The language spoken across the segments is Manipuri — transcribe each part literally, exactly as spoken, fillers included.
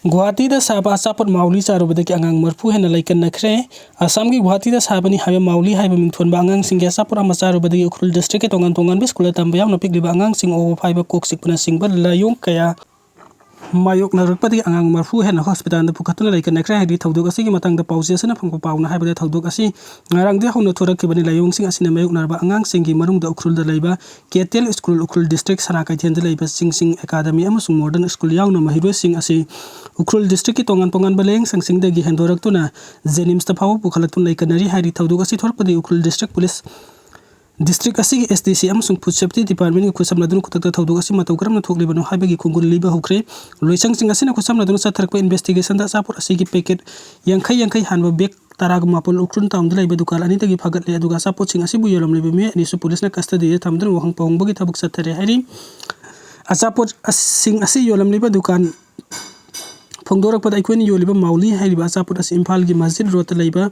ꯒꯨꯋꯥꯍꯥꯇꯤꯗ ꯁꯥꯕ ꯑꯆꯥꯄꯣꯠ ꯃꯥꯎꯂꯤ ꯆꯥꯔꯨꯕꯗꯒꯤ ꯑꯉꯥꯡ ꯃꯔꯐꯨ ꯍꯦꯟꯅ ꯂꯩꯀꯟꯅꯈ꯭ꯔꯦ꯫ ꯑꯁꯥꯝꯒꯤ ꯒꯨꯋꯥꯍꯥꯇꯤꯗ ꯁꯥꯕꯅꯤ ꯍꯥꯏꯕ ꯃꯥꯎꯂꯤ ꯍꯥꯏꯕ ꯃꯤꯡꯊꯣꯟꯕ ꯑꯉꯥꯡꯁꯤꯡꯒꯤ ꯑꯆꯥꯄꯣꯠ ꯑꯃ ꯆꯥꯔꯨꯕꯗꯒꯤ ꯎꯈ꯭ꯔꯨꯜ ꯗꯤꯁꯇ꯭ꯔꯤꯛꯀꯤ ꯇꯣꯉꯥꯟ ꯇꯣꯉꯥꯟꯕ ꯁ꯭ꯀꯨꯜꯗ ꯇꯝꯕ ꯌꯥꯎꯅ ꯄꯤꯛꯂꯤꯕ ꯑꯉꯥꯡꯁꯤꯡ, ꯑꯣꯕ ꯐꯥꯏꯕ, ꯀꯣꯛ ꯆꯤꯛꯄꯅꯆꯤꯡꯕ ꯂꯥꯏꯑꯣꯡ ꯀꯌꯥ ꯃꯥꯌꯣꯛꯅꯔꯛꯄꯗꯒꯤ ꯑꯉꯥꯡ ꯃꯔꯐꯨ ꯍꯦꯟꯅ ꯍꯣꯁꯄꯤꯇꯥꯜꯗ ꯄꯨꯈꯠꯇꯨꯅ ꯂꯩꯀꯟꯅꯈ꯭ꯔꯦ ꯍꯥꯏꯔꯤ꯫ ꯊꯧꯗꯣꯛ ꯑꯁꯤꯒꯤ ꯃꯇꯥꯡꯗ ꯄꯥꯎꯆꯦ ꯑꯁꯤꯅ ꯐꯪꯕ ꯄꯥꯎꯅ ꯍꯥꯏꯕꯗ, ꯊꯧꯗꯣꯛ ꯑꯁꯤ ꯉꯔꯥꯡꯗꯒꯤ ꯍꯧꯅ ꯊꯣꯔꯛꯈꯤꯕꯅꯤ꯫ ꯂꯥꯏꯑꯣꯡꯁꯤꯡ ꯑꯁꯤꯅ ꯃꯥꯌꯣꯛꯅꯔꯕ ꯑꯉꯥꯡꯁꯤꯡꯒꯤ ꯃꯅꯨꯡꯗ ꯎꯈ꯭ꯔꯨꯜꯗ ꯂꯩꯕ K T L school, Ukhrul district ꯁꯅꯥ ꯀꯩꯊꯦꯜꯗ ꯂꯩꯕ ꯆꯤꯡꯁꯤꯡ ꯑꯦꯀꯥꯗꯃꯤ ꯑꯃꯁꯨꯡ ꯃꯣꯗꯔꯟ ꯁ꯭ꯀꯨꯜ ꯌꯥꯎꯅ ꯃꯍꯩꯔꯣꯏꯁꯤꯡ ꯑꯁꯤ ꯎꯈ꯭ꯔꯨꯜ ꯗꯤꯁꯇ꯭ꯔꯤꯛꯀꯤ ꯇꯣꯉꯥꯟ ꯇꯣꯉꯥꯟꯕ ꯂꯥꯌꯦꯡ ꯁꯪꯁꯤꯡꯗꯒꯤ ꯍꯦꯟꯗꯣꯔꯛꯇꯨꯅ ꯖꯦꯅꯤꯝꯁꯇ ꯐꯥꯎꯕ ꯄꯨꯈꯠꯂꯛꯇꯨꯅ ꯂꯩꯀꯟꯅꯔꯤ ꯍꯥꯏꯔꯤ꯫ ꯊꯧꯗꯣꯛ ꯑꯁꯤ ꯊꯣꯔꯛꯄꯗꯒꯤ ꯎꯈ꯭ꯔꯨꯜ ꯗꯤꯁꯇ꯭ꯔꯤꯛ ꯄꯨꯂꯤꯁ, ꯗꯤꯁꯇ꯭ꯔꯤꯛ ꯑꯁꯤꯒꯤ ꯑꯦꯁ ꯗꯤ ꯁꯤ ꯑꯃꯁꯨꯡ ꯐꯨꯗ ꯁꯦꯐꯇꯤ ꯗꯤꯄꯥꯔꯠꯃꯦꯟꯒ ꯈꯨꯠꯁꯝꯅꯗꯨꯅ ꯈꯨꯗꯛꯇ ꯊꯧꯗꯣꯛ ꯑꯁꯤ ꯃꯇꯧ ꯀꯔꯝꯅ ꯊꯣꯛꯂꯤꯕꯅꯣ ꯍꯥꯏꯕꯒꯤ ꯈꯣꯡꯒꯨꯜ ꯂꯤꯕ ꯍꯧꯈ꯭ꯔꯦ꯫ ꯂꯣꯏꯁꯪꯁꯤꯡ ꯑꯁꯤꯅ ꯈꯨꯠꯁꯝꯅꯗꯨꯅ ꯆꯠꯊꯔꯛꯄ ꯏꯟꯚꯦꯁꯇꯤꯒꯦꯁꯟꯗ ꯑꯆꯥꯄꯣꯠ ꯑꯁꯤꯒꯤ ꯄꯦꯀꯦꯠ ꯌꯥꯡꯈꯩ ꯌꯥꯡꯈꯩ ꯍꯥꯟꯕ ꯕꯦꯒ ꯇꯔꯥꯒ ꯃꯥꯄꯜ ꯎꯈ꯭ꯔꯨꯜ ꯇꯥꯎꯟꯗ ꯂꯩꯕ ꯗꯨꯀꯥꯟ ꯑꯅꯤꯗꯒꯤ ꯐꯥꯒꯠꯂꯦ, ꯑꯗꯨꯒ ꯑꯆꯥꯄꯣꯠꯁꯤꯡ ꯑꯁꯤꯕꯨ ꯌꯣꯜꯂꯝꯂꯤꯕ ꯃꯤꯑꯣꯏ ꯑꯅꯤꯁꯨ ꯄꯨꯂꯤꯁꯅ ꯀꯁꯇꯗꯤꯗ ꯊꯝꯗꯨꯅ ꯋꯥꯍꯪ ꯄꯧꯍꯪꯕꯒꯤ ꯊꯕꯛ ꯆꯠꯊꯔꯦ ꯍꯥꯏꯔꯤ꯫ ꯑꯆꯥꯄꯣꯠꯁꯤꯡ ꯑꯁꯤ ꯌꯣꯜꯂꯝꯂꯤꯕ ꯗꯨꯀꯥꯟ ꯐꯣꯡꯗꯣꯔꯛꯄꯗ, ꯑꯩꯈꯣꯏꯅ ꯌꯣꯜꯂꯤꯕ ꯃꯥꯎꯂꯤ ꯍꯥꯏꯔꯤꯕ ꯑꯆꯥꯄꯣꯠ ꯑꯁꯤ ꯏꯝꯐꯥꯜꯒꯤ ꯃꯁꯖꯤꯗ ꯔꯣꯗꯇ ꯂꯩꯕ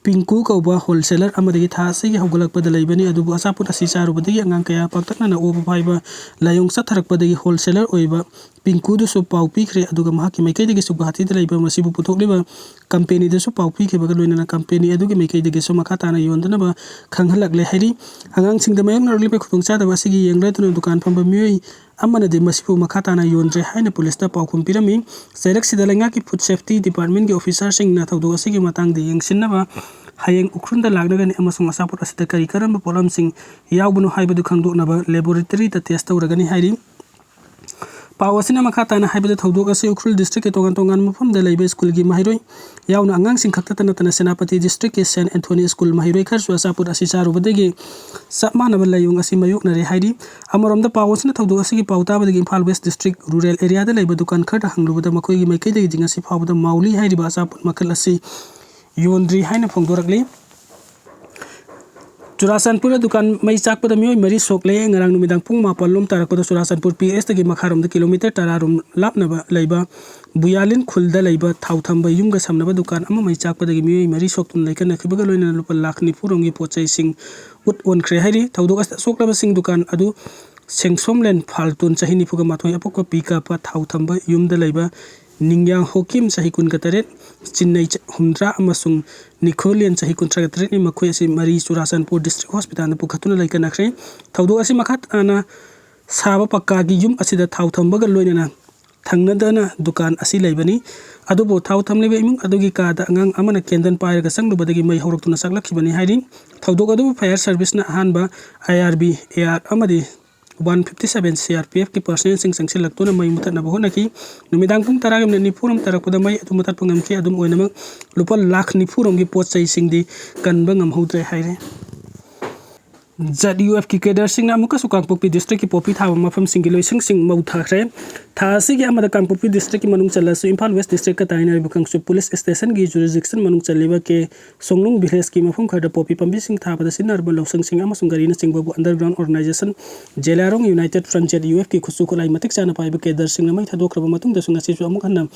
ꯄꯤꯡꯀꯨ ꯀꯧꯕ ꯍꯣꯜꯁꯦꯂꯔ ꯑꯃꯗꯒꯤ ꯊꯥ ꯑꯁꯤꯒꯤ ꯍꯧꯒꯠꯂꯛꯄꯗ ꯂꯩꯕꯅꯤ, ꯑꯗꯨꯕꯨ ꯑꯆꯥꯄꯣꯠ ꯑꯁꯤ ꯆꯥꯔꯨꯕꯗꯒꯤ ꯑꯉꯥꯡ ꯀꯌꯥ ꯄꯥꯛꯇꯛꯅꯅ ꯑꯣꯕ ꯐꯥꯏꯕ ꯂꯥꯏꯑꯣꯡ ꯆꯠꯊꯔꯛꯄꯗꯒꯤ ꯍꯣꯜꯁꯦꯂꯔ ꯑꯣꯏꯕ ꯄꯤꯡꯀꯨꯗꯨꯁꯨ ꯄꯥꯎ ꯄꯤꯈ꯭ꯔꯦ, ꯑꯗꯨꯒ ꯃꯍꯥꯛꯀꯤ ꯃꯥꯏꯀꯩꯗꯒꯤꯁꯨ ꯒꯨꯋꯥꯍꯥꯇꯤꯗ ꯂꯩꯕ ꯃꯁꯤꯕꯨ ꯄꯨꯊꯣꯛꯂꯤꯕ ꯀꯝꯄꯦꯅꯤꯗꯁꯨ ꯄꯥꯎ ꯄꯤꯈꯤꯕꯒ ꯂꯣꯏꯅꯅ ꯀꯝꯄꯦꯅꯤ ꯑꯗꯨꯒꯤ ꯃꯥꯏꯀꯩꯗꯒꯤꯁꯨ ꯃꯈꯥ ꯇꯥꯅ ꯌꯣꯟꯗꯅꯕ ꯈꯪꯍꯜꯂꯛꯂꯦ ꯍꯥꯏꯔꯤ꯫ ꯑꯉꯥꯡꯁꯤꯡꯗ ꯃꯥꯌꯣꯛꯅꯔꯛꯂꯤꯕ ꯈꯨꯗꯣꯡꯆꯥꯗꯕ ꯑꯁꯤꯒꯤ ꯌꯦꯡꯂꯗꯨꯅ ꯗꯨꯀꯥꯟ ꯐꯝꯕ ꯃꯤꯑꯣꯏ ꯑꯃꯅꯗꯤ ꯃꯁꯤꯕꯨ ꯃꯈꯥ ꯇꯥꯅ ꯌꯣꯟꯗ꯭ꯔꯦ ꯍꯥꯏꯅ ꯄꯨꯂꯤꯁꯇ ꯄꯥꯎꯈꯨꯝ ꯄꯤꯔꯝꯃꯤ꯫ ꯆꯩꯔꯛꯁꯤꯗ ꯂꯩꯉꯥꯛꯀꯤ ꯐꯨꯗ ꯁꯦꯐꯇꯤ ꯗꯤꯄꯥꯔꯠꯃꯦꯟꯒꯤ ꯑꯣꯐꯤꯁꯥꯔꯁꯤꯡꯅ ꯊꯧꯗꯣꯛ ꯑꯁꯤꯒꯤ ꯃꯇꯥꯡꯗ ꯌꯦꯡꯁꯤꯟꯅꯕ ꯍꯌꯦꯡ ꯎꯈ꯭ꯔꯨꯜꯗ ꯂꯥꯛꯂꯒꯅꯤ ꯑꯃꯁꯨꯡ ꯑꯆꯥꯄꯣꯠ ꯑꯁꯤꯗ ꯀꯔꯤ ꯀꯔꯝꯕ ꯄꯣꯠꯂꯝꯁꯤꯡ ꯌꯥꯎꯕꯅꯣ ꯍꯥꯏꯕꯗꯨ ꯈꯪꯗꯣꯛꯅꯕ ꯂꯦꯕꯣꯔꯦꯇꯔꯤꯗ ꯇꯦꯁ ꯇꯧꯔꯒꯅꯤ ꯍꯥꯏꯔꯤ꯫ ꯄꯥꯎ ꯑꯁꯤꯅ ꯃꯈꯥ ꯇꯥꯅ ꯍꯥꯏꯕꯗ, ꯊꯧꯗꯣꯛ ꯑꯁꯤ ꯎꯈ꯭ꯔꯨꯜ ꯗꯤꯁꯇ꯭ꯔꯤꯛꯀꯤ ꯇꯣꯉꯥꯟ ꯇꯣꯉꯥꯟꯕ ꯃꯐꯝꯗ ꯂꯩꯕ ꯁ꯭ꯀꯨꯜꯒꯤ ꯃꯍꯩꯔꯣꯏ ꯌꯥꯎꯅ ꯑꯉꯥꯡꯁꯤꯡ ꯈꯛꯇꯇ ꯅꯠꯇꯅ ꯁꯦꯅꯥꯄꯇꯤ ꯗꯤꯁꯇ꯭ꯔꯤꯛꯀꯤ ꯁꯦꯟ ꯑꯦꯟꯊꯣꯅꯤ ꯁ꯭ꯀꯨꯜ ꯃꯍꯩꯔꯣꯏ ꯈꯔꯁꯨ ꯑꯆꯥꯄꯣꯠ ꯑꯁꯤ ꯆꯥꯔꯨꯕꯗꯒꯤ ꯆꯞ ꯃꯥꯟꯅꯕ ꯂꯥꯏꯑꯣꯡ ꯑꯁꯤ ꯃꯥꯌꯣꯛꯅꯔꯦ ꯍꯥꯏꯔꯤ꯫ ꯑꯃꯔꯣꯝꯗ ꯄꯥꯎ ꯑꯁꯤꯅ ꯊꯧꯗꯣꯛ ꯑꯁꯤꯒꯤ ꯄꯥꯎ ꯇꯥꯕꯗꯒꯤ ꯏꯝꯐꯥꯜ ꯋꯦꯁ ꯗꯤꯁꯇ꯭ꯔꯤꯛ ꯔꯨꯔꯦꯜ ꯑꯦꯔꯤꯌꯥꯗ ꯂꯩꯕ ꯗꯨꯀꯥꯟ ꯈꯔꯗ ꯍꯪꯂꯨꯕꯗ ꯃꯈꯣꯏꯒꯤ ꯃꯥꯏꯀꯩꯗꯒꯤꯗꯤ ꯉꯁꯤ ꯐꯥꯎꯕꯗ ꯃꯥꯎꯂꯤ ꯍꯥꯏꯔꯤꯕ ꯑꯆꯥꯄꯣꯠ ꯃꯈꯜ ꯑꯁꯤ ꯌꯣꯟꯗ꯭ꯔꯤ ꯍꯥꯏꯅ ꯐꯣꯡꯗꯣꯔꯛꯂꯤ꯫ ꯆꯨꯔꯥꯆꯥꯟꯄꯨꯔꯗ ꯗꯨꯀꯥꯟ ꯃꯩ ꯆꯥꯛꯄꯗ ꯃꯤꯑꯣꯏ ꯃꯔꯤ ꯁꯣꯛꯂꯦ꯫ ꯉꯔꯥꯡ ꯅꯨꯃꯤꯗꯥꯡ ꯄꯨꯡ ꯃꯥꯄꯜ ꯂꯣꯝ ꯇꯥꯔꯛꯄꯗ ꯆꯨꯔꯥꯆꯥꯟꯄꯨꯔ ꯄꯤ ꯑꯦꯁꯇꯒꯤ ꯃꯈꯥꯔꯣꯝꯗ ꯀꯤꯂꯣꯃꯤꯇꯔ ꯇꯔꯥ ꯔꯣꯝ ꯂꯥꯞꯅꯕ ꯂꯩꯕ ꯕꯨꯌꯥꯂꯤꯟ ꯈꯨꯜꯗ ꯂꯩꯕ ꯊꯥꯎ ꯊꯝꯕ ꯌꯨꯝꯒ ꯁꯝꯅꯕ ꯗꯨꯀꯥꯟ ꯑꯃ ꯃꯩ ꯆꯥꯛꯄꯗꯒꯤ ꯃꯤꯑꯣꯏ ꯃꯔꯤ ꯁꯣꯛꯇꯨꯅ ꯂꯩꯀꯠꯅꯈꯤꯕꯒ ꯂꯣꯏꯅꯅ ꯂꯨꯄꯥ ꯂꯥꯈ ꯅꯤꯐꯨ ꯔꯣꯝꯒꯤ ꯄꯣꯠ ꯆꯩꯁꯤꯡ ꯎꯠ ꯑꯣꯟꯈ꯭ꯔꯦ ꯍꯥꯏꯔꯤ꯫ ꯊꯧꯗꯣꯛ ꯑꯁꯤꯗ ꯁꯣꯛꯂꯕꯁꯤꯡ ꯗꯨꯀꯥꯟ ꯑꯗꯨ ꯁꯦꯡꯁꯣꯝꯂꯦꯟ ꯐꯥꯜꯇꯨꯟ, ꯆꯍꯤ ꯅꯤꯐꯨꯒ ꯃꯥꯊꯣꯏ, ꯑꯄꯣꯛꯄ ꯄꯤ ꯀꯥꯞꯄ ꯊꯥꯎ ꯊꯝꯕ ꯌꯨꯝꯗ ꯂꯩꯕ ꯅꯤꯡꯌꯥ ꯍꯣꯀꯤꯝ, ꯆꯍꯤ ꯀꯨꯟꯒ ꯇꯔꯦꯠ, ꯆꯤꯟꯅꯩ, ꯆ-, ꯍꯨꯝꯗ꯭ꯔꯥ ꯑꯃꯁꯨꯡ ꯅꯤꯈꯣꯂꯤꯌꯟ, ꯆꯍꯤ ꯀꯨꯟꯊ꯭ꯔꯥꯒ ꯇꯔꯦꯠꯅꯤ꯫ ꯃꯈꯣꯏ ꯑꯁꯤ ꯃꯔꯤ ꯆꯨꯔꯥꯆꯥꯟꯄꯨꯔ ꯗꯤꯁꯇ꯭ꯔꯤꯛ ꯍꯣꯁꯄꯤꯇꯥꯜꯗ ꯄꯨꯈꯠꯇꯨꯅ ꯂꯩꯀꯠꯅꯈ꯭ꯔꯦ꯫ ꯊꯧꯗꯣꯛ ꯑꯁꯤ ꯃꯈꯥ ꯇꯥꯅ ꯁꯥꯕ ꯄꯛꯀꯥꯒꯤ ꯌꯨꯝ ꯑꯁꯤꯗ ꯊꯥꯎ ꯊꯝꯕꯒ ꯂꯣꯏꯅꯅ ꯊꯪꯅꯗꯅ ꯗꯨꯀꯥꯟ ꯑꯁꯤ ꯂꯩꯕꯅꯤ꯫ ꯑꯗꯨꯕꯨ ꯊꯥꯎ ꯊꯝꯂꯤꯕ ꯏꯃꯨꯡ ꯑꯗꯨꯒꯤ ꯀꯥꯗ ꯑꯉꯥꯡ ꯑꯃꯅ ꯀꯦꯟꯗꯜ ꯄꯥꯏꯔꯒ ꯆꯪꯂꯨꯕꯗꯒꯤ ꯃꯩ ꯍꯧꯔꯛꯇꯨꯅ ꯆꯥꯛꯂꯛꯈꯤꯕꯅꯤ ꯍꯥꯏꯔꯤ꯫ ꯊꯧꯗꯣꯛ ꯑꯗꯨꯕꯨ ꯐꯥꯌꯔ ꯁꯔꯚꯤꯁꯅ ꯑꯍꯥꯟꯕ I R B, A R ꯑꯃꯗꯤ one fifty seven C R P ꯑꯦꯐꯀꯤ ꯄꯔꯁꯅꯦꯜꯁꯤꯡ ꯆꯪꯁꯤꯜꯂꯛꯇꯨꯅ ꯃꯩ ꯃꯨꯊꯠꯅꯕ ꯍꯣꯠꯅꯈꯤ꯫ ꯅꯨꯃꯤꯗꯥꯡ ꯄꯨꯡ ꯇꯔꯥꯒꯤ ꯃꯤꯅꯠ ꯅꯤꯐꯨꯔꯣꯝ ꯇꯥꯔꯛꯄꯗ ꯃꯩ ꯑꯗꯨ ꯃꯨꯊꯠꯄ ꯉꯝꯈꯤ꯫ ꯑꯗꯨꯝ ꯑꯣꯏꯅꯃꯛ, ꯂꯨꯄꯥ ꯂꯥꯈ ꯅꯤꯐꯨꯔꯣꯝꯒꯤ ꯄꯣꯠ ꯆꯩꯁꯤꯡꯗꯤ ꯀꯟꯕ ꯉꯝꯍꯧꯗ꯭ꯔꯦ ꯍꯥꯏꯔꯦ꯫ ꯖꯦꯠ ꯌꯨ ꯑꯦꯐꯀꯤ ꯀꯦꯗꯔꯁꯤꯡꯅ ꯑꯃꯨꯛꯀꯁꯨ ꯀꯥꯡꯄꯣꯛꯄꯤ ꯗꯤꯁꯇ꯭ꯔꯤꯛꯀꯤ ꯄꯣꯄꯤ ꯊꯥꯕ ꯃꯐꯝꯁꯤꯡꯒꯤ ꯂꯣꯏꯁꯪꯁꯤꯡ ꯃꯧꯊꯈ꯭ꯔꯦ꯫ ꯊꯥ ꯑꯁꯤꯒꯤ ꯑꯃꯗ ꯀꯥꯡꯄꯣꯛꯄꯤ ꯗꯤꯁꯇ꯭ꯔꯤꯛꯀꯤ ꯃꯅꯨꯡ ꯆꯜꯂꯁꯨ Imphal west ꯗꯤꯁꯇ꯭ꯔꯤꯛꯀ ꯇꯥꯏꯅꯔꯤꯕ Kangchup police ꯁ꯭ꯇꯦꯁꯟꯒꯤ jurisdiction ꯃꯅꯨꯡ ꯆꯜꯂꯤꯕ ꯀꯦ ꯁꯣꯡꯅꯨꯡ ꯚꯤꯂꯦꯖꯀꯤ ꯃꯐꯝ ꯈꯔꯗ ꯄꯣꯄꯤ ꯄꯥꯝꯕꯤꯁꯤꯡ ꯊꯥꯕꯗ ꯁꯤꯖꯤꯟꯅꯔꯕ ꯂꯧꯁꯪꯁꯤꯡ ꯑꯃꯁꯨꯡ ꯒꯥꯔꯤꯅꯆꯤꯡꯕꯕꯨ underground organisation Zeliangrong united front, Z U ꯑꯦꯐꯀꯤ ꯈꯨꯠꯁꯨ ꯈꯨꯠꯂꯥꯏ ꯃꯇꯤꯛ ꯆꯥꯅ ꯄꯥꯏꯕ ꯀꯦꯗꯔꯁꯤꯡꯅ ꯃꯩ ꯊꯥꯗꯣꯛꯈ꯭ꯔꯕ ꯃꯇꯨꯡꯗꯁꯨ ꯉꯁꯤꯁꯨ ꯑꯃꯨꯛ ꯍꯟꯅ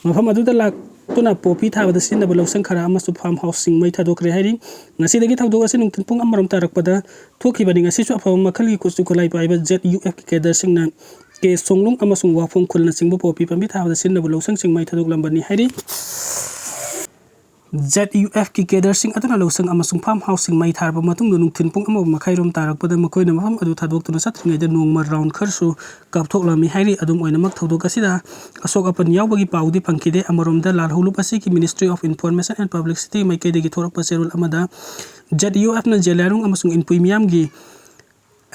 ꯃꯐꯝ ꯑꯗꯨꯗ ꯂꯥꯛꯇꯨꯅ ꯄꯣꯄꯤ ꯊꯥꯕꯗ ꯁꯤꯖꯤꯟꯅꯕ ꯂꯧꯁꯪ ꯈꯔ ꯑꯃꯁꯨꯡ ꯐꯥꯔꯝ ꯍꯥꯎꯁꯁꯤꯡ ꯃꯩ ꯊꯥꯗꯣꯛꯈ꯭ꯔꯦ ꯍꯥꯏꯔꯤ꯫ ꯉꯁꯤꯗꯒꯤ ꯊꯧꯗꯣꯛ ꯑꯁꯤ ꯅꯨꯡꯊꯤꯜ ꯄꯨꯡ ꯑꯃꯔꯣꯝ ꯇꯥꯔꯛꯄꯗ ꯊꯣꯛꯈꯤꯕꯅꯤ꯫ ꯉꯁꯤꯁꯨ ꯑꯐꯕ ꯃꯈꯜꯒꯤ ꯈꯨꯠꯁꯨ ꯈꯨꯠꯂꯥꯏ ꯄꯥꯏꯕ ꯖꯦꯠ ꯌꯨ ꯑꯦꯐꯀꯤ ꯀꯦꯗꯔꯁꯤꯡꯅ ꯀꯦ ꯁꯣꯡꯂꯨꯡ ꯑꯃꯁꯨꯡ ꯋꯥꯐꯣꯡ ꯈꯨꯜꯅꯆꯤꯡꯕ ꯄꯣꯄꯤ ꯄꯥꯝꯕꯤ ꯊꯥꯕꯗ ꯁꯤꯖꯤꯟꯅꯕ ꯂꯧꯁꯪꯁꯤꯡ ꯃꯩ ꯊꯥꯗꯣꯛꯂꯝꯕꯅꯤ ꯍꯥꯏꯔꯤ꯫ ꯖꯦꯠ ꯌꯨ ꯑꯦꯐꯀꯤ ꯀꯦꯗꯔꯁꯤꯡ ꯑꯗꯨꯅ ꯂꯧꯁꯪ ꯑꯃꯁꯨꯡ ꯐꯥꯔꯝ ꯍꯥꯎꯁꯁꯤꯡ ꯃꯩ ꯊꯥꯔꯕ ꯃꯇꯨꯡꯗ ꯅꯨꯡꯊꯤꯜ ꯄꯨꯡ ꯑꯃ ꯃꯈꯥꯏꯔꯣꯝ ꯇꯥꯔꯛꯄꯗ ꯃꯈꯣꯏꯅ ꯃꯐꯝ ꯑꯗꯨ ꯊꯥꯗꯣꯛꯇꯨꯅ ꯆꯠꯇ꯭ꯔꯤꯉꯩꯗ ꯅꯣꯡꯃ ꯔꯥꯎꯟ ꯈꯔꯁꯨ ꯀꯥꯞꯊꯣꯛꯂꯝꯃꯤ ꯍꯥꯏꯔꯤ꯫ ꯑꯗꯨꯝ ꯑꯣꯏꯅꯃꯛ, ꯊꯧꯗꯣꯛ ꯑꯁꯤꯗ ꯑꯁꯣꯛ ꯑꯄꯟ ꯌꯥꯎꯕꯒꯤ ꯄꯥꯎꯗꯤ ꯐꯪꯈꯤꯗꯦ꯫ ꯑꯃꯔꯣꯝꯗ, ꯂꯥꯜꯍꯧꯂꯨꯞ ꯑꯁꯤꯒꯤ Ministry of Information and Publicity ꯃꯥꯏꯀꯩꯗꯒꯤ ꯊꯣꯔꯛꯄ ꯆꯦꯔꯣꯜ ꯑꯃꯗ ꯖꯦꯠ ꯌꯨ ꯑꯦꯐꯅ ꯖꯦꯂꯤꯌꯥꯡꯔꯣꯡ ꯑꯃꯁꯨꯡ ꯏꯟꯄꯨꯏ ꯃꯤꯌꯥꯝꯒꯤ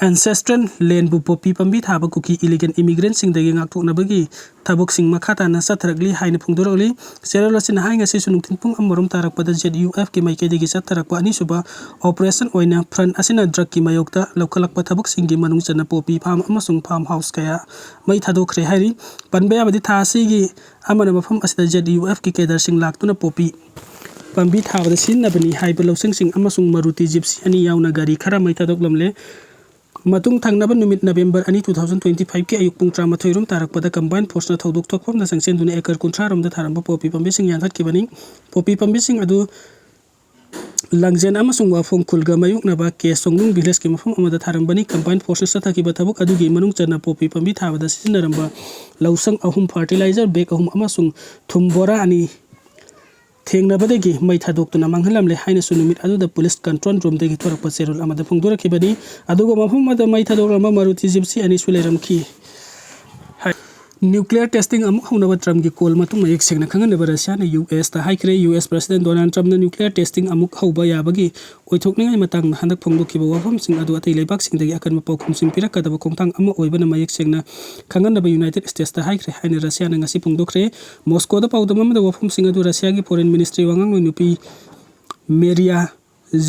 ancestral land ꯕꯨ ꯄꯣꯄꯤ ꯄꯥꯝꯕꯤ ꯊꯥꯕ ꯀꯨꯀꯤ ꯏꯂꯤꯒꯦꯜ ꯏꯃꯤꯒ꯭ꯔꯦꯟꯠꯁꯤꯡꯗꯒꯤ ꯉꯥꯛꯊꯣꯛꯅꯕꯒꯤ ꯊꯕꯛꯁꯤꯡ ꯃꯈꯥ ꯇꯥꯅ ꯆꯠꯊꯔꯛꯂꯤ ꯍꯥꯏꯅ ꯐꯣꯡꯗꯣꯔꯛꯂꯤ꯫ ꯆꯦꯔꯣꯜ ꯑꯁꯤꯅ ꯍꯥꯏ, ꯉꯁꯤꯁꯨ ꯅꯨꯡꯊꯤꯜ ꯄꯨꯡ ꯑꯃꯔꯣꯝ ꯇꯥꯔꯛꯄꯗ ꯖꯦꯠ ꯌꯨ ꯑꯦꯐꯀꯤ ꯃꯥꯏꯀꯩꯗꯒꯤ ꯆꯠꯊꯔꯛꯄ ꯑꯅꯤꯁꯨꯕ ꯑꯣꯄꯔꯦꯁꯟ ꯑꯣꯏꯅ ꯐ꯭ꯔꯟꯠ ꯑꯁꯤꯅ ꯗ꯭ꯔꯒꯀꯤ ꯃꯥꯌꯣꯛꯇ ꯂꯧꯈꯠꯂꯛꯄ ꯊꯕꯛꯁꯤꯡꯒꯤ ꯃꯅꯨꯡ ꯆꯟꯅ ꯄꯣꯄꯤ ꯐꯥꯔꯝ ꯑꯃꯁꯨꯡ ꯐꯥꯔꯝ ꯍꯥꯎꯁ ꯀꯌꯥ ꯃꯩ ꯊꯥꯗꯣꯛꯈ꯭ꯔꯦ ꯍꯥꯏꯔꯤ꯫ ꯄꯟꯕ ꯌꯥꯕꯗꯤ, ꯊꯥ ꯑꯁꯤꯒꯤ ꯑꯃꯅ ꯃꯐꯝ ꯑꯁꯤꯗ ꯖꯦꯠ ꯌꯨ ꯑꯦꯐꯀꯤ ꯀꯦꯗꯔꯁꯤꯡ ꯂꯥꯛꯇꯨꯅ ꯄꯣꯄꯤ ꯄꯥꯝꯕꯤ ꯊꯥꯕꯗ ꯁꯤꯖꯤꯟꯅꯕꯅꯤ ꯍꯥꯏꯕ ꯂꯧꯁꯪꯁꯤꯡ ꯑꯃꯁꯨꯡ ꯃꯔꯨꯇꯤ ꯖꯤꯞꯁꯤ ꯑꯅꯤ ꯌꯥꯎꯅ ꯒꯥꯔꯤ ꯈꯔ ꯃꯩ ꯊꯥꯗꯣꯛꯂꯝꯂꯦ꯫ ꯃꯇꯨꯡ ꯊꯪꯅꯕ ꯅꯨꯃꯤꯠ, ꯅꯕꯦꯝꯕꯔ ꯑꯅꯤ, two thousand twenty five ꯀꯤ ꯑꯌꯨꯛ ꯄꯨꯡ ꯇꯔꯥꯃꯥꯊꯣꯏ ꯔꯣꯝ ꯇꯥꯔꯛꯄꯗ ꯀꯝꯕꯥꯏꯟ ꯐꯣꯔꯁꯅ ꯊꯧꯗꯣꯛ ꯊꯣꯛꯐꯝꯗ ꯆꯪꯁꯤꯟꯗꯨꯅ ꯑꯦꯀꯔ ꯀꯨꯟꯊ꯭ꯔꯥ ꯔꯣꯝꯗ ꯊꯥꯔꯝꯕ ꯄꯣꯄꯤ ꯄꯥꯝꯕꯤꯁꯤꯡ ꯌꯥꯟꯊꯠꯈꯤꯕꯅꯤ꯫ ꯄꯣꯄꯤ ꯄꯥꯝꯕꯤꯁꯤꯡ ꯑꯗꯨ ꯂꯥꯡꯖꯦꯜ ꯑꯃꯁꯨꯡ ꯋꯥꯐꯝ ꯈꯨꯜꯒ ꯃꯥꯌꯣꯛꯅꯕ ꯀꯦ ꯁꯣꯡꯅꯨꯡ ꯚꯤꯂꯦꯖꯀꯤ ꯃꯐꯝ ꯑꯃꯗ ꯊꯥꯔꯝꯕꯅꯤ꯫ ꯀꯝꯕꯥꯏꯟ ꯐꯣꯔꯁꯦꯁꯇ ꯊꯥꯈꯤꯕ ꯊꯕꯛ ꯑꯗꯨꯒꯤ ꯃꯅꯨꯡ ꯆꯟꯅ ꯄꯣꯄꯤ ꯄꯥꯝꯕꯤ ꯊꯥꯕꯗ ꯁꯤꯖꯤꯟꯅꯔꯝꯕ ꯂꯧꯁꯪ ꯑꯍꯨꯝ, ꯐꯔꯇꯤꯂꯥꯏꯖꯔ ꯕꯦꯒ ꯑꯍꯨꯝ ꯑꯃꯁꯨꯡ ꯊꯨꯝ ꯕꯣꯔꯥ ꯑꯅꯤ ꯊꯦꯡꯅꯕꯗꯒꯤ ꯃꯩ ꯊꯥꯗꯣꯛꯇꯨꯅ ꯃꯥꯡꯍꯜꯂꯝꯂꯦ ꯍꯥꯏꯅꯁꯨ ꯅꯨꯃꯤꯠ ꯑꯗꯨꯗ ꯄꯨꯂꯤꯁ ꯀꯟꯇ꯭ꯔꯣꯜ ꯔꯨꯝꯗꯒꯤ ꯊꯣꯔꯛꯄ ꯆꯦꯔꯣꯜ ꯑꯃꯗ ꯐꯣꯡꯗꯣꯔꯛꯈꯤꯕꯅꯤ꯫ ꯑꯗꯨꯒ ꯃꯐꯝ ꯑꯗꯨꯗ ꯃꯩ ꯊꯥꯗꯣꯛꯂꯝꯕ ꯃꯥꯔꯨꯇꯤ ꯖꯤꯞꯁꯤ ꯑꯅꯤꯁꯨ ꯂꯩꯔꯝꯈꯤ꯫ ꯍꯥꯏ꯫ ꯅ꯭ꯌꯨꯀ꯭ꯂꯤꯌꯔ ꯇꯦꯁꯇꯤꯡ ꯑꯃꯨꯛ ꯍꯧꯅꯕ ꯇ꯭ꯔꯝꯞꯀꯤ ꯀꯣꯜ ꯃꯇꯨꯡ ꯃꯌꯦꯛ ꯁꯦꯡꯅ ꯈꯪꯍꯟꯅꯕ ꯔꯁꯤꯌꯥꯅ ꯌꯨ ꯑꯦꯁꯇ ꯍꯥꯏꯈ꯭ꯔꯦ꯫ ꯌꯨ ꯑꯦꯁ ꯄ꯭ꯔꯁꯤꯗꯦꯟ ꯗꯣꯅꯥꯜꯗ ꯇ꯭ꯔꯝꯞꯅ ꯅ꯭ꯌꯨꯀ꯭ꯂꯤꯌꯔ ꯇꯦꯁꯇꯤꯡ ꯑꯃꯨꯛ ꯍꯧꯕ ꯌꯥꯕꯒꯤ ꯑꯣꯏꯊꯣꯛꯅꯤꯡꯉꯥꯏ ꯃꯇꯥꯡꯗ ꯍꯟꯗꯛ ꯐꯣꯡꯗꯣꯛꯈꯤꯕ ꯋꯥꯐꯝꯁꯤꯡ ꯑꯗꯨ ꯑꯇꯩ ꯂꯩꯕꯥꯛꯁꯤꯡꯗꯒꯤ ꯑꯀꯟꯕ ꯄꯥꯎꯈꯨꯝꯁꯤꯡ ꯄꯤꯔꯛꯀꯗꯕ ꯈꯣꯡꯊꯥꯡ ꯑꯃ ꯑꯣꯏꯕꯅ ꯃꯌꯦꯛ ꯁꯦꯡꯅ ꯈꯪꯍꯟꯅꯕ ꯌꯨꯅꯥꯏꯇꯦꯗ ꯁ꯭ꯇꯦꯠꯁꯇ ꯍꯥꯏꯈ꯭ꯔꯦ ꯍꯥꯏꯅ ꯔꯁꯤꯌꯥꯅ ꯉꯁꯤ ꯐꯣꯡꯗꯣꯛꯈ꯭ꯔꯦ꯫ ꯃꯣꯁꯀꯣꯗ ꯄꯥꯎꯗꯝ ꯑꯃꯗ ꯋꯥꯐꯝꯁꯤꯡ ꯑꯗꯨ ꯔꯁꯤꯌꯥꯒꯤ ꯐꯣꯔꯦꯟ ꯃꯤꯅꯤꯁꯇ꯭ꯔꯤ ꯋꯥꯉꯥꯡꯂꯣꯏ ꯅꯨꯄꯤ ꯃꯦꯔꯤꯌꯥ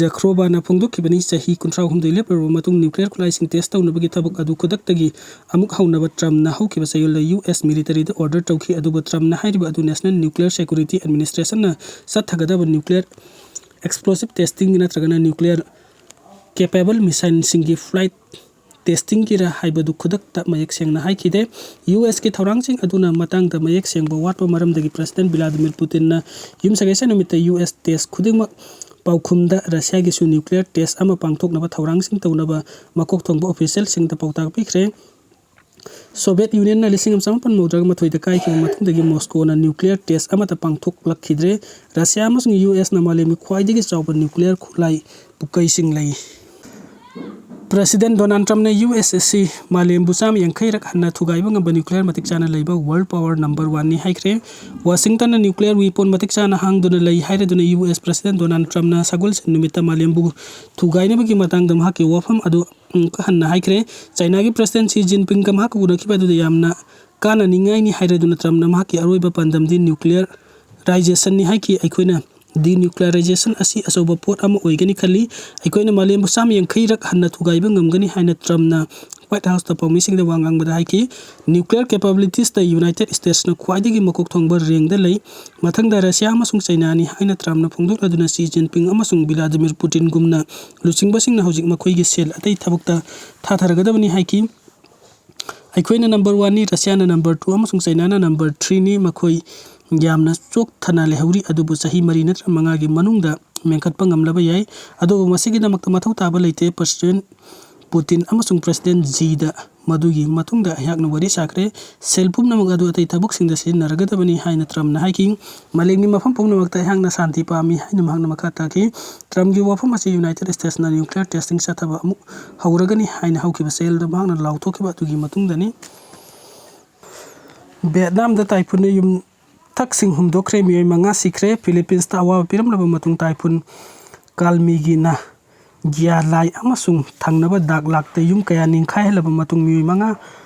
ꯖꯈ꯭ꯔꯣꯚꯥꯅ ꯐꯣꯡꯗꯣꯛꯈꯤꯕꯅꯤ꯫ ꯆꯍꯤ ꯀꯨꯟꯊ꯭ꯔꯥ ꯍꯨꯝꯗꯣꯏ ꯂꯦꯞꯂꯨꯔꯕ ꯃꯇꯨꯡ ꯅ꯭ꯌꯨꯀ꯭ꯂꯤꯌꯔ ꯈꯨꯠꯂꯥꯏꯁꯤꯡ ꯇꯦꯁ ꯇꯧꯅꯕꯒꯤ ꯊꯕꯛ ꯑꯗꯨ ꯈꯨꯗꯛꯇꯒꯤ ꯑꯃꯨꯛ ꯍꯧꯅꯕ ꯇ꯭ꯔꯝꯞꯅ ꯍꯧꯈꯤꯕ ꯆꯌꯣꯜꯗ ꯌꯨ ꯑꯦꯁ ꯃꯤꯂꯤꯇꯔꯤꯗ ꯑꯣꯔꯗꯔ ꯇꯧꯈꯤ꯫ ꯑꯗꯨꯕꯨ ꯇ꯭ꯔꯝꯞꯅ ꯍꯥꯏꯔꯤꯕ ꯑꯗꯨ ꯅꯦꯁꯅꯦꯜ ꯅ꯭ꯌꯨꯀ꯭ꯂꯤꯌꯔ ꯁꯦꯀ꯭ꯌꯨꯔꯤꯇꯤ ꯑꯦꯗꯃꯤꯅꯤꯁꯇ꯭ꯔꯦꯁꯟꯅ ꯆꯠꯊꯒꯗꯕ ꯅ꯭ꯌꯨꯀ꯭ꯂꯤꯌꯔ ꯑꯦꯛꯁꯄ꯭ꯂꯣꯁꯤꯞ ꯇꯦꯁꯇꯤꯡ ꯅꯠꯇ꯭ꯔꯒꯅ ꯅ꯭ꯌꯨꯀ꯭ꯂꯤꯌꯔ ꯀꯦꯄꯦꯕꯜ ꯃꯤꯁꯥꯏꯜꯁꯤꯡꯒꯤ ꯐ꯭ꯂꯥꯏꯠ ꯇꯦꯁꯇꯤꯡꯒꯤꯔ ꯍꯥꯏꯕꯗꯨ ꯈꯨꯗꯛꯇ ꯃꯌꯦꯛ ꯁꯦꯡꯅ ꯍꯥꯏꯈꯤꯗꯦ꯫ ꯌꯨ ꯑꯦꯁꯀꯤ ꯊꯧꯔꯥꯡꯁꯤꯡ ꯑꯗꯨꯅ ꯃꯇꯥꯡꯗ ꯃꯌꯦꯛ ꯁꯦꯡꯕ ꯋꯥꯠꯄ ꯃꯔꯝꯗꯒꯤ ꯄ꯭ꯔꯁꯤꯗꯦꯟ ꯚ꯭ꯂꯥꯗꯤꯃꯤꯔ ꯄꯨꯇꯤꯟꯅ ꯌꯨꯝꯁꯀꯩꯁ ꯅꯨꯃꯤꯠꯇ ꯌꯨ ꯑꯦꯁ ꯇꯦꯁ ꯈꯨꯗꯤꯡꯃꯛ ꯄꯥꯎꯈꯨꯝꯗ ꯔꯁꯤꯌꯥꯒꯤꯁꯨ ꯅ꯭ꯌꯨꯀ꯭ꯂꯤꯌꯔ ꯇꯦꯁ ꯑꯃ ꯄꯥꯡꯊꯣꯛꯅꯕ ꯊꯧꯔꯥꯡꯁꯤꯡ ꯇꯧꯅꯕ ꯃꯀꯣꯛ ꯊꯣꯡꯕ ꯑꯣꯐꯤꯁꯤꯌꯦꯜꯁꯤꯡꯗ ꯄꯥꯎꯇꯥꯛ ꯄꯤꯈ꯭ꯔꯦ꯫ ꯁꯣꯚꯤꯌꯦꯠ ꯌꯨꯅꯤꯌꯟꯅ ꯂꯤꯁꯤꯡ ꯑꯃ ꯆꯃꯥꯄꯟ ꯃꯧꯗ꯭ꯔꯥ ꯃꯥꯊꯣꯏꯗ ꯀꯥꯏꯈꯤꯕ ꯃꯇꯨꯡꯗꯒꯤ ꯃꯣꯁꯀꯣꯅ ꯅ꯭ꯌꯨꯀ꯭ꯂꯤꯌꯔ ꯇꯦꯁ ꯑꯃꯠꯇ ꯄꯥꯡꯊꯣꯛꯂꯛꯈꯤꯗ꯭ꯔꯦ꯫ ꯔꯁꯤꯌꯥ ꯑꯃꯁꯨꯡ ꯌꯨ ꯑꯦꯁꯅ ꯃꯥꯂꯦꯝꯒꯤ ꯈ꯭ꯋꯥꯏꯗꯒꯤ ꯆꯥꯎꯕ ꯅ꯭ꯌꯨꯀ꯭ꯂꯤꯌꯔ ꯈꯨꯠꯂꯥꯏ ꯄꯨꯀꯩꯁꯤꯡ ꯂꯩ꯫ ꯄ꯭ꯔꯁꯤꯗꯦꯟ ꯗꯣꯅꯥꯜꯗ ꯇ꯭ꯔꯝꯞꯅ ꯌꯨ ꯑꯦꯁ ꯑꯁꯤ ꯃꯥꯂꯦꯝꯕꯨ ꯆꯥꯝꯃ ꯌꯥꯡꯈꯩꯔꯛ ꯍꯟꯅ ꯊꯨꯒꯥꯏꯕ ꯉꯝꯕ ꯅ꯭ꯌꯨꯀ꯭ꯂꯤꯌꯔ ꯃꯇꯤꯛ ꯆꯥꯅ ꯂꯩꯕ ꯋꯥꯔꯜꯗ ꯄꯋꯔ ꯅꯝꯕꯔ ꯋꯥꯟꯅꯤ ꯍꯥꯏꯈ꯭ꯔꯦ꯫ ꯋꯥꯁꯤꯡꯇꯟꯅ ꯅ꯭ꯌꯨꯀ꯭ꯂꯤꯌꯔ ꯋꯤꯄꯣꯟ ꯃꯇꯤꯛ ꯆꯥꯅ ꯍꯥꯡꯗꯨꯅ ꯂꯩ ꯍꯥꯏꯔꯗꯨꯅ ꯌꯨ ꯑꯦꯁ ꯄ꯭ꯔꯁꯤꯗꯦꯟ ꯗꯣꯅꯥꯜꯗ ꯇ꯭ꯔꯝꯞꯅ ꯁꯒꯣꯜꯁꯦꯟ ꯅꯨꯃꯤꯠꯇ ꯃꯥꯂꯦꯝꯕꯨ ꯊꯨꯒꯥꯏꯅꯕꯒꯤ ꯃꯇꯥꯡꯗ ꯃꯍꯥꯛꯀꯤ ꯋꯥꯐꯝ ꯑꯗꯨ ꯑꯃꯨꯛꯀ ꯍꯟꯅ ꯍꯥꯏꯈ꯭ꯔꯦ꯫ ꯆꯥꯏꯅꯥꯒꯤ ꯄ꯭ꯔꯁꯤꯗꯦꯟ ꯁꯤ ꯖꯤꯟꯄꯤꯡꯒ ꯃꯍꯥꯛꯀ ꯎꯅꯈꯤꯕ ꯑꯗꯨꯗ ꯌꯥꯝꯅ ꯀꯥꯟꯅꯅꯤꯡꯉꯥꯏꯅꯤ ꯍꯥꯏꯔꯗꯨꯅ ꯇ꯭ꯔꯝꯞꯅ ꯃꯍꯥꯛꯀꯤ ꯑꯔꯣꯏꯕ ꯄꯥꯟꯗꯝꯗꯤ ꯅ꯭ꯌꯨꯀ꯭ꯂꯤꯌꯔ ꯔꯥꯏꯖꯦꯁꯟꯅꯤ ꯍꯥꯏꯈꯤ꯫ ꯑꯩꯈꯣꯏꯅ ꯗꯤꯅ꯭ꯌꯨꯀ꯭ꯂꯤꯌꯔꯥꯏꯖꯦꯁꯟ ꯑꯁꯤ ꯑꯆꯧꯕ ꯄꯣꯠ ꯑꯃ ꯑꯣꯏꯒꯅꯤ ꯈꯜꯂꯤ꯫ ꯑꯩꯈꯣꯏꯅ ꯃꯥꯂꯦꯝꯕꯨ ꯆꯥꯝꯃ ꯌꯥꯡꯈꯩꯔꯛ ꯍꯟꯅ ꯊꯨꯒꯥꯏꯕ ꯉꯝꯒꯅꯤ ꯍꯥꯏꯅ ꯇ꯭ꯔꯝꯞꯅ ꯋꯥꯏꯠ ꯍꯥꯎꯁꯇ ꯄꯥꯎꯃꯤꯁꯤꯡꯗ ꯋꯥ ꯉꯥꯡꯕꯗ ꯍꯥꯏꯈꯤ꯫ ꯅ꯭ꯌꯨꯀ꯭ꯂꯤꯌꯔ ꯀꯦꯄꯥꯕꯤꯂꯤꯇꯤꯁꯇ ꯌꯨꯅꯥꯏꯇꯦꯗ ꯁ꯭ꯇꯦꯠꯁꯅ ꯈ꯭ꯋꯥꯏꯗꯒꯤ ꯃꯀꯣꯛ ꯊꯣꯡꯕ ꯔꯦꯡꯗ ꯂꯩ꯫ ꯃꯊꯪꯗ ꯔꯁꯤꯌꯥ ꯑꯃꯁꯨꯡ ꯆꯥꯏꯅꯥꯅꯤ ꯍꯥꯏꯅ ꯇ꯭ꯔꯝꯞꯅ ꯐꯣꯡꯗꯣꯛꯂꯗꯨꯅ ꯁꯤ ꯖꯤꯟꯄꯤꯡ ꯑꯃꯁꯨꯡ ꯚ꯭ꯂꯥꯗꯤꯃꯤꯔ ꯄꯨꯇꯤꯟꯒꯨꯝꯅ ꯂꯨꯆꯤꯡꯕꯁꯤꯡꯅ ꯍꯧꯖꯤꯛ ꯃꯈꯣꯏꯒꯤ ꯁꯦꯜ ꯑꯇꯩ ꯊꯕꯛꯇ ꯊꯥꯊꯔꯒꯗꯕꯅꯤ ꯍꯥꯏꯈꯤ꯫ ꯑꯩꯈꯣꯏꯅ ꯅꯝꯕꯔ ꯋꯥꯟꯅꯤ, ꯔꯁꯤꯌꯥꯅ ꯅꯝꯕꯔ ꯇꯨ ꯑꯃꯁꯨꯡ ꯆꯥꯏꯅꯥꯅ ꯅꯝꯕꯔ ꯊ꯭ꯔꯤꯅꯤ꯫ ꯃꯈꯣꯏ ꯌꯥꯝꯅ ꯆꯣꯛꯊꯅ ꯂꯩꯍꯧꯔꯤ, ꯑꯗꯨꯕꯨ ꯆꯍꯤ ꯃꯔꯤ ꯅꯠꯇ꯭ꯔꯒ ꯃꯉꯥꯒꯤ ꯃꯅꯨꯡꯗ ꯃꯦꯟꯈꯠꯄ ꯉꯝꯂꯕ ꯌꯥꯏ꯫ ꯑꯗꯨꯕꯨ ꯃꯁꯤꯒꯤꯗꯃꯛꯇ ꯃꯊꯧ ꯇꯥꯕ ꯂꯩꯇꯦ꯫ ꯄ꯭ꯔꯁꯤꯗꯦꯟ ꯄꯨꯇꯤꯟ ꯑꯃꯁꯨꯡ ꯄ꯭ꯔꯁꯤꯗꯦꯟ ꯖꯤꯗ ꯃꯗꯨꯒꯤ ꯃꯇꯨꯡꯗ ꯑꯩꯍꯥꯛꯅ ꯋꯥꯔꯤ ꯁꯥꯈ꯭ꯔꯦ꯫ ꯁꯦꯜ ꯄꯨꯝꯅꯃꯛ ꯑꯗꯨ ꯑꯇꯩ ꯊꯕꯛꯁꯤꯡꯗ ꯁꯤꯖꯤꯟꯅꯔꯒꯗꯕꯅꯤ ꯍꯥꯏꯅ ꯇ꯭ꯔꯝꯅ ꯍꯥꯏꯈꯤ꯫ ꯃꯥꯂꯦꯝꯒꯤ ꯃꯐꯝ ꯄꯨꯝꯅꯃꯛꯇ ꯑꯩꯍꯥꯛꯅ ꯁꯥꯟꯇꯤ ꯄꯥꯝꯃꯤ ꯍꯥꯏꯅ ꯃꯍꯥꯛꯅ ꯃꯈꯥ ꯇꯥꯈꯤ꯫ ꯇ꯭ꯔꯝꯒꯤ ꯋꯥꯐꯝ ꯑꯁꯤ ꯌꯨꯅꯥꯏꯇꯦꯗ ꯁ꯭ꯇꯦꯠꯁꯅ ꯅ꯭ꯌꯨꯀ꯭ꯂꯤꯌꯔ ꯇꯦꯁꯇꯤꯡ ꯆꯠꯊꯕ ꯑꯃꯨꯛ ꯍꯧꯔꯒꯅꯤ ꯍꯥꯏꯅ ꯍꯧꯈꯤꯕ ꯆꯌꯣꯜꯗ ꯃꯍꯥꯛꯅ ꯂꯥꯎꯊꯣꯛꯈꯤꯕ ꯑꯗꯨꯒꯤ ꯃꯇꯨꯡꯗꯅꯤ꯫ ꯚꯤꯌꯦꯠꯅꯥꯝꯗ ꯇꯥꯏꯐꯨꯟꯅ ꯌꯨꯝꯊꯛꯁꯤꯡ ꯍꯨꯝꯗꯣꯛꯈ꯭ꯔꯦ, ꯃꯤꯑꯣꯏ ꯃꯉꯥ ꯁꯤꯈ꯭ꯔꯦ꯫ ꯐꯤꯂꯤꯄꯤꯟꯁꯇ ꯑꯋꯥꯕ ꯄꯤꯔꯝꯂꯕ ꯃꯇꯨꯡ ꯇꯥꯏꯐꯨꯟ ꯀꯥꯜꯃꯤꯒꯤꯅ ꯒ꯭ꯌꯥꯂꯥꯏ ꯑꯃꯁꯨꯡ ꯊꯪꯅꯕ ꯗꯥꯛ ꯂꯥꯛꯇ ꯌꯨꯝ ꯀꯌꯥ ꯅꯤꯡꯈꯥꯏꯍꯜꯂꯕ ꯃꯇꯨꯡ ꯃꯤꯑꯣꯏ ꯃꯉꯥ,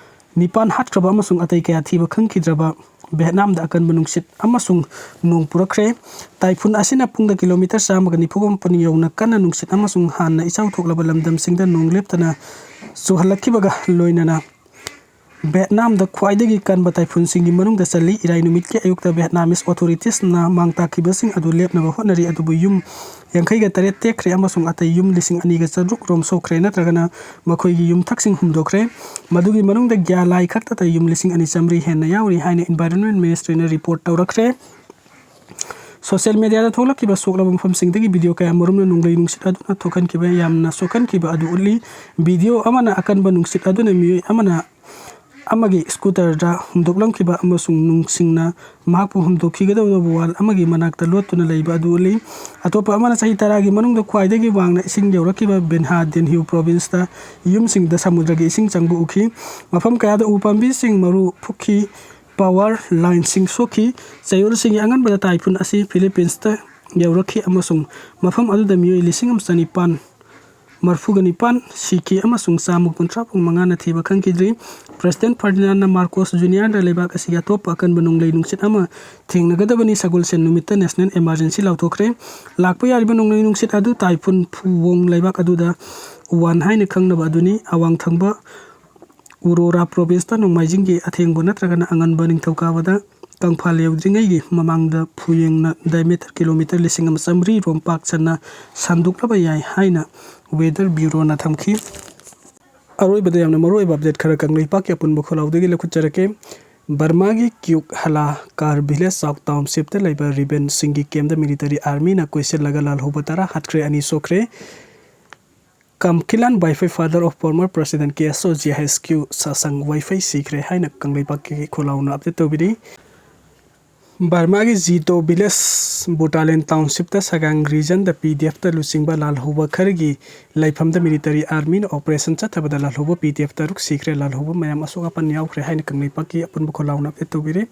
ꯅꯤꯄꯥꯟ ꯍꯥꯠꯈ꯭ꯔꯕ ꯑꯃꯁꯨꯡ ꯑꯇꯩ ꯀꯌꯥ ꯊꯤꯕ ꯈꯪꯈꯤꯗ꯭ꯔꯕ ꯚꯤꯌꯦꯠꯅꯥꯝꯗ ꯑꯀꯟꯕ ꯅꯨꯡꯁꯤꯠ ꯑꯃꯁꯨꯡ ꯅꯣꯡ ꯄꯨꯔꯛꯈ꯭ꯔꯦ꯫ ꯇꯥꯏꯐꯨꯟ ꯑꯁꯤꯅ ꯄꯨꯡꯗ ꯀꯤꯂꯣꯃꯤꯇꯔ ꯆꯥꯝꯃꯒ ꯅꯤꯐꯨ ꯃꯥꯄꯟ ꯌꯧꯅ ꯀꯟꯅ ꯅꯨꯡꯁꯤꯠ ꯑꯃꯁꯨꯡ ꯍꯥꯟꯅ ꯏꯆꯥꯎ ꯊꯣꯛꯂꯕ ꯂꯝꯗꯝꯁꯤꯡꯗ ꯅꯣꯡ ꯂꯦꯞꯇꯅ ꯆꯨꯍꯜꯂꯛꯈꯤꯕꯒ ꯂꯣꯏꯅꯅ ꯚꯤꯌꯦꯠꯅꯥꯝꯗ ꯈ꯭ꯋꯥꯏꯗꯒꯤ ꯀꯟꯕ ꯇꯥꯏꯐꯨꯟꯁꯤꯡꯒꯤ ꯃꯅꯨꯡꯗ ꯆꯜꯂꯤ꯫ ꯏꯔꯥꯏ ꯅꯨꯃꯤꯠꯀꯤ ꯑꯌꯨꯛꯇ ꯚꯤꯌꯦꯠꯅꯥꯃꯤꯁ ꯑꯣꯊꯣꯔꯤꯇꯤꯁꯅ ꯃꯥꯡ ꯇꯥꯛꯈꯤꯕꯁꯤꯡ ꯑꯗꯨ ꯂꯦꯞꯅꯕ ꯍꯣꯠꯅꯔꯤ, ꯑꯗꯨꯕꯨ ꯌꯨꯝ ꯌꯥꯡꯈꯩꯒ ꯇꯔꯦꯠ ꯇꯦꯛꯈ꯭ꯔꯦ ꯑꯃꯁꯨꯡ ꯑꯇꯩ ꯌꯨꯝ ꯂꯤꯁꯤꯡ ꯑꯅꯤꯒ ꯆꯥꯇ꯭ꯔꯨꯛ ꯔꯣꯝ ꯁꯣꯛꯈ꯭ꯔꯦ ꯅꯠꯇ꯭ꯔꯒꯅ ꯃꯈꯣꯏꯒꯤ ꯌꯨꯝꯊꯛꯁꯤꯡ ꯍꯨꯝꯗꯣꯛꯈ꯭ꯔꯦ꯫ ꯃꯗꯨꯒꯤ ꯃꯅꯨꯡꯗ ꯒ꯭ꯌꯥꯂꯥꯏ ꯈꯛꯇꯗ ꯌꯨꯝ ꯂꯤꯁꯤꯡ ꯑꯅꯤ ꯆꯥꯃꯔꯤ ꯍꯦꯟꯅ ꯌꯥꯎꯔꯤ ꯍꯥꯏꯅ ꯏꯟꯚꯥꯏꯔꯣꯟꯃꯦꯟ ꯃꯤꯅꯤꯁꯇ꯭ꯔꯤꯅ ꯔꯤꯄꯣꯔꯠ ꯇꯧꯔꯛꯈ꯭ꯔꯦ꯫ ꯁꯣꯁꯤꯌꯦꯜ ꯃꯦꯗꯤꯌꯥꯗ ꯊꯣꯛꯂꯛꯈꯤꯕ ꯁꯣꯛꯂꯕ ꯃꯐꯝꯁꯤꯡꯗꯒꯤ ꯚꯤꯗꯤꯑꯣ ꯀꯌꯥ ꯃꯔꯨꯝꯅ ꯅꯣꯡꯂꯩ ꯅꯨꯡꯁꯤꯠ ꯑꯗꯨꯅ ꯊꯣꯛꯍꯟꯈꯤꯕ ꯌꯥꯝꯅ ꯁꯣꯛꯍꯟꯈꯤꯕ ꯑꯗꯨ ꯎꯠꯂꯤ꯫ ꯚꯤꯗꯤꯑꯣ ꯑꯃꯅ ꯑꯀꯟꯕ ꯅꯨꯡꯁꯤꯠ ꯑꯗꯨꯅ ꯃꯤꯑꯣꯏ ꯑꯃꯅ ꯑꯃꯒꯤ ꯁ꯭ꯀꯨꯇꯔꯗ ꯍꯨꯝꯗꯣꯛꯂꯝꯈꯤꯕ ꯑꯃꯁꯨꯡ ꯅꯨꯡꯁꯤꯡꯅ ꯃꯍꯥꯛꯄꯨ ꯍꯨꯝꯗꯣꯛꯈꯤꯒꯗꯧꯔꯕ ꯋꯥꯜ ꯑꯃꯒꯤ ꯃꯅꯥꯛꯇ ꯂꯣꯠꯇꯨꯅ ꯂꯩꯕ ꯑꯗꯨ ꯎꯠꯂꯤ꯫ ꯑꯇꯣꯞꯄ ꯑꯃꯅ ꯆꯍꯤ ꯇꯔꯥꯒꯤ ꯃꯅꯨꯡꯗ ꯈ꯭ꯋꯥꯏꯗꯒꯤ ꯋꯥꯡꯅ ꯏꯁꯤꯡ ꯌꯧꯔꯛꯈꯤꯕ ꯕꯤꯟꯍꯥ ꯗꯦꯟꯍ꯭ꯌꯨ ꯄ꯭ꯔꯣꯚꯤꯟꯁꯇ ꯌꯨꯝꯁꯤꯡꯗ ꯁꯃꯨꯗ꯭ꯔꯒꯤ ꯏꯁꯤꯡ ꯆꯪꯕ ꯎꯈꯤ꯫ ꯃꯐꯝ ꯀꯌꯥꯗ ꯎ ꯄꯥꯝꯕꯤꯁꯤꯡ ꯃꯔꯨ ꯐꯨꯛꯈꯤ, ꯄꯥꯋꯔ ꯂꯥꯏꯟꯁꯤꯡ ꯁꯣꯛꯈꯤ꯫ ꯆꯌꯣꯜꯁꯤꯡꯒꯤ ꯑꯉꯟꯕꯗ ꯇꯥꯏꯐꯨꯟ ꯑꯁꯤ ꯐꯤꯂꯤꯄꯤꯟꯁꯇ ꯌꯧꯔꯛꯈꯤ ꯑꯃꯁꯨꯡ ꯃꯐꯝ ꯑꯗꯨꯗ ꯃꯤꯑꯣꯏ ꯂꯤꯁꯤꯡ ꯑꯃ ꯆꯅꯤꯄꯥꯟ ꯃꯔꯤꯐꯨꯒ ꯅꯤꯄꯥꯟ ꯁꯤꯈꯤ ꯑꯃꯁꯨꯡ ꯆꯥꯝꯃ ꯀꯨꯟꯊ꯭ꯔꯥ ꯐꯥꯎ ꯃꯉꯥꯅ ꯊꯤꯕ ꯈꯪꯈꯤꯗ꯭ꯔꯤ꯫ ꯄ꯭ꯔꯦꯁꯤꯗꯦꯟꯠ ꯐꯔꯗꯤꯅꯥꯟꯗ ꯃꯥꯔꯀꯣꯁ ꯖꯨꯅꯤꯌꯔꯅ ꯂꯩꯕꯥꯛ ꯑꯁꯤꯒꯤ ꯑꯇꯣꯞꯄ ꯑꯀꯟꯕ ꯅꯣꯡꯂꯩ ꯅꯨꯡꯁꯤꯠ ꯑꯃ ꯊꯦꯡꯅꯒꯗꯕꯅꯤ꯫ ꯁꯒꯣꯜꯁꯦꯟ ꯅꯨꯃꯤꯠꯇ ꯅꯦꯁꯅꯦꯜ ꯏꯃꯥꯔꯖꯦꯟꯁꯤ ꯂꯥꯎꯊꯣꯛꯈ꯭ꯔꯦ꯫ ꯂꯥꯛꯄ ꯌꯥꯔꯤꯕ ꯅꯣꯡꯂꯩ ꯅꯨꯡꯁꯤꯠ ꯑꯗꯨ ꯇꯥꯏꯐꯨꯟ ꯐꯨꯋꯣꯡ ꯂꯩꯕꯥꯛ ꯑꯗꯨꯗ ꯋꯥꯟ ꯍꯥꯏꯅ ꯈꯪꯅꯕ ꯑꯗꯨꯅꯤ꯫ ꯑꯋꯥꯡ ꯊꯪꯕ ꯎꯔꯣꯔꯥ ꯄ꯭ꯔꯣꯚꯤꯟꯁꯇ ꯅꯣꯡꯃꯥꯏꯖꯤꯡꯒꯤ ꯑꯊꯦꯡꯕ ꯅꯠꯇ꯭ꯔꯒꯅ ꯑꯉꯟꯕ ꯅꯤꯡꯊꯧꯀꯥꯕꯗ ꯀꯪꯐꯥꯜ ꯌꯧꯗ꯭ꯔꯤꯉꯩꯒꯤ ꯃꯃꯥꯡꯗ ꯐꯨꯌꯦꯡꯅ ꯗꯥꯏꯃꯤꯇꯔ ꯀꯤꯂꯣꯃꯤꯇꯔ ꯂꯤꯁꯤꯡ ꯑꯃ ꯆꯥꯃꯔꯤ ꯔꯣꯝ ꯄꯥꯛ ꯆꯟꯅ ꯁꯟꯗꯣꯛꯂꯕ ꯌꯥꯏ ꯍꯥꯏꯅ ꯋꯦꯗꯔ ꯕ꯭ꯌꯨꯔꯣꯅ ꯊꯝꯈꯤ꯫ ꯑꯔꯣꯏꯕꯗ ꯌꯥꯝꯅ ꯃꯔꯨꯑꯣꯏꯕ ꯑꯞꯗꯦꯠ ꯈꯔ ꯀꯪꯂꯩꯄꯥꯛꯀꯤ ꯑꯄꯨꯟꯕ ꯈꯣꯜꯂꯥꯎꯗꯒꯤ ꯂꯧꯈꯠꯆꯔꯛꯀꯦ꯫ ꯕꯔꯃꯥꯒꯤ ꯀ꯭ꯌꯨꯛ ꯍꯂꯥ ꯀꯥꯔ ꯚꯤꯂꯦꯖ ꯆꯥꯎ ꯇꯥꯎꯟꯁꯤꯞꯇ ꯂꯩꯕ ꯔꯤꯕꯦꯟ ꯁꯤꯡꯒꯤ ꯀꯦꯝꯗ ꯃꯤꯂꯤꯇꯔꯤ ꯑꯥꯔꯃꯤꯅ ꯀꯣꯏꯁꯤꯜꯂꯒ ꯂꯥꯜꯍꯧꯕ ꯇꯔꯥ ꯍꯥꯠꯈ꯭ꯔꯦ, ꯑꯅꯤ ꯁꯣꯛꯈ꯭ꯔꯦ꯫ ꯀꯝꯀꯤꯂꯥꯟ ꯋꯥꯏꯐꯩ, father of former president K S O J H Q ꯁꯥꯁꯪ ꯋꯥꯏꯐꯩ ꯁꯤꯈ꯭ꯔꯦ ꯍꯥꯏꯅ ꯀꯪꯂꯩꯄꯥꯛꯀꯤ ꯈꯣꯜꯂꯥꯎꯅ ꯑꯞꯗꯦꯠ ꯇꯧꯕꯤꯔꯤ꯫ ꯕꯔꯃꯥꯒꯤ ꯖꯤꯇꯣ ꯚꯤꯂꯦꯖ ꯕꯨꯇꯥꯂꯦꯟ ꯇꯥꯎꯟꯁꯤꯞꯇ ꯁꯒꯥꯡ ꯔꯤꯖꯟꯗ ꯄꯤ ꯗꯤ ꯑꯦꯐꯇ ꯂꯨꯆꯤꯡꯕ ꯂꯥꯜꯍꯧꯕ ꯈꯔꯒꯤ ꯂꯩꯐꯝꯗ ꯃꯤꯂꯤꯇꯔꯤ ꯑꯥꯔꯃꯤꯅ ꯑꯣꯄꯔꯦꯁꯟ ꯆꯠꯊꯕꯗ ꯂꯥꯜꯍꯧꯕ ꯄꯤ ꯗꯤ ꯑꯦꯐ ꯇꯔꯨꯛ ꯁꯤꯈ꯭ꯔꯦ꯫ ꯂꯥꯜꯍꯧꯕ ꯃꯌꯥꯝ ꯑꯁꯣꯛ ꯑꯄꯟ ꯌꯥꯎꯈ꯭ꯔꯦ ꯍꯥꯏꯅ ꯀꯪꯂꯩꯄꯥꯛꯀꯤ ꯑꯄꯨꯟꯕ ꯈꯣꯜꯂꯥꯎꯅ ꯑꯞꯗꯦꯠ ꯇꯧꯕꯤꯔꯤ꯫